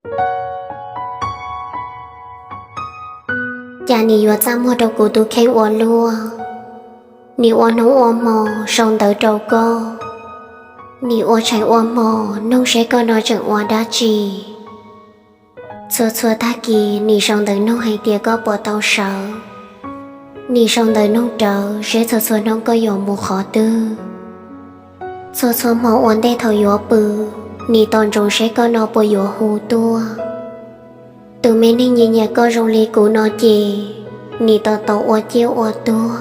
Cas nim yuav txaj muag rau kuv tus kheej ua luaj. Nim ua hnub ua hmo sau ntawv rau koj. Nim ua tshais ua hmo noog seb koj no tseem ua dab tsi. Txhua txhua tag kis nim sau ntawv noog hais tias koj puas tau sawv. Nim sau ntawv noog rawv seb txhua txhua hnub koj yuav mus qhov twg. Txhua txhua hmo ua ntej thaum yuav pw, nim tos ntsoov seb koj no puas yuav hu tuaj. Tus me neeg nyiam nyiam koj zoo li kuv no ces, nim tos tos ua ciaj ua tuag.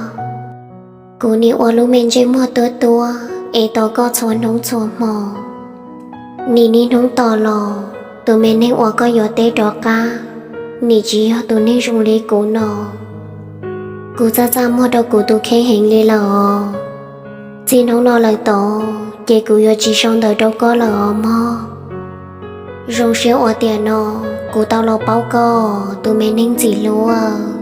Kuv nim ua lub me ntsej muag tuab tuab es tos koj txhua hnub txhua hmo. Nim niaj hnub tos los, tus me neeg uas koj yuav teb rov qab, nim tsis yog tus neeg zoo li kuv no. Kuv txaj txaj muag rau kuv tus kheej heev li lawm os. Txij hnub no lawm tod ces kuv yuav tsis sau ntawv rau koj lawm os mog. Zoo siab ua tiam no kuv tau los paub koj tus me neeg ntxim hlub.